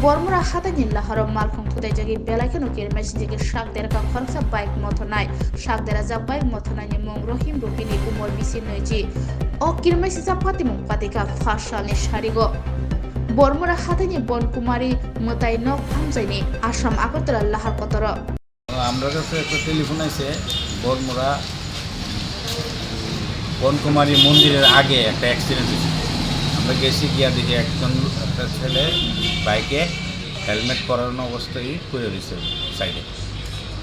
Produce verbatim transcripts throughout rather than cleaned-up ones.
Bormura hataini laharo malkhung thutaijagwi belai kheno kirmai sinjagwi sak derajak khoroksa bike mothornai. Sak derajak bike mothornaini mung Rohim Rupini, umor bisi nwi ji. O kirmai sijak patimung patikha phas salni sarigo. Bormura hataini Bonkumari mwtai nok amchaini Assam Agartala lahar kotoro. আমরা কাছে একটা টেলিফোন আছে, বনমুড়া বনকুমারী মন্দিরের আগে একটা অ্যাক্সিডেন্ট হয়েছে। আমরা গেছি, গিয়া দেখি একজন, একটা ছেলে বাইকে হেলমেট পরানো অবস্থায় পড়ে রয়েছে সাইডে।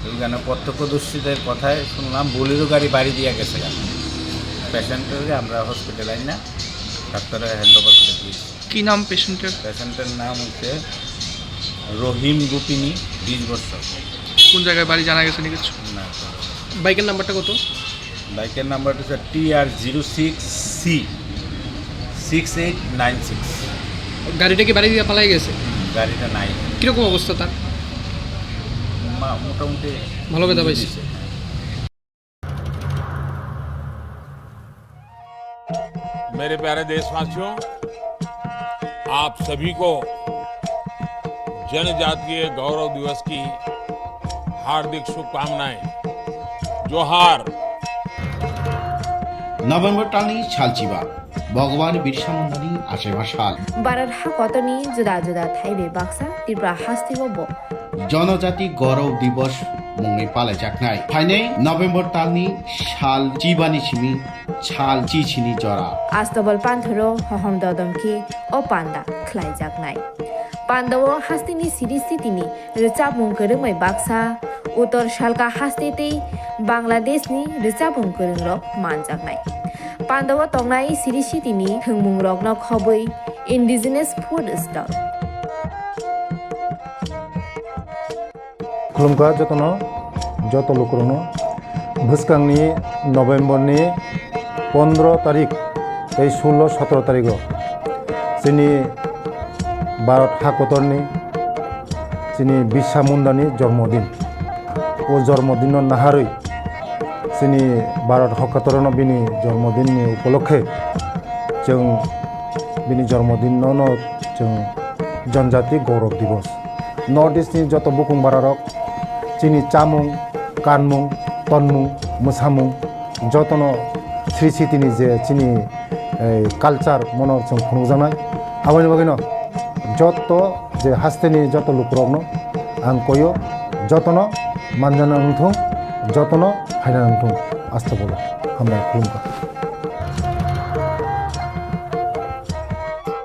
ওইখানে প্রত্যক্ষদর্শীদের কথায় শুনলাম, বোলেরো গাড়ি বাড়ি দিয়ে গেছে। পেশেন্টকে আমরা হসপিটালে আনি না, ডাক্তারে হ্যান্ড ওভার করে দিয়েছি। কি নাম পেশেন্টের? পেশেন্টের নাম হচ্ছে রহিম গোপিনী, বিশ বছর। কোন জায়গায় বাড়ি জানা গেছে নি কিছু? না। বাইকের নাম্বারটা কত? বাইকের নাম্বারটা হচ্ছে T R zero six C six eight nine six. গাড়িটা কি বাড়ি দিয়ে পালাই গেছে? গাড়িটা নাই। কিরকম অবস্থা তার? মা-, মোটামুটি ভালো ব্যথা পাইছে? বুঝে দিছে। मेरे प्यारे देशवासियों, आप सभी को जनजातीय गौरव दिवस की हार्दिक शुभकामनाएं। जोहार। November talni salchiba, Bhagwan Birsa Mundani achaiba sal. Bharat hakotorni juda juda thaibe baksa Tripura hasteo bo Janajati Gaurav Divas mungwi palaijaknai. Phainai November talni sal chibani simi sal chichini jora. Astobal panthoro hohom dodom khe o panda khlaijaknai. Pandao hasteni siri sitini rwchapmung kwrwngbai baksa, Uttor Salka haste tei Bangladeshni rwchapmung kwrwngrok manjaknai. Pandao tongnai siri sitini thwngmungrokno khobwi indigenous food stall. Khulumkha jotono, joto lukurokno. Bwskangni November ni pondro tarik tei sullo sotro tarigo chini Bharat hakotorni chini Birsa Mundani jormodin. O jormodinno naharwi chini Bharat hakotorno bini jormodinni upolokhe chwng bini jormodinno no chwng Janjati Gaurav Divas. North East ni joto bukung bararok chini chamung, kanmung, tonmung, mwsamung jotono sri sitini je chini, eh, culture mono chwng phunukjaknai. Aboni bagwino joto je hasteni joto lukurokno ang koyo jotono manjana wngthung, jotono phaina wngthung. Astobolo hambai khulumkha.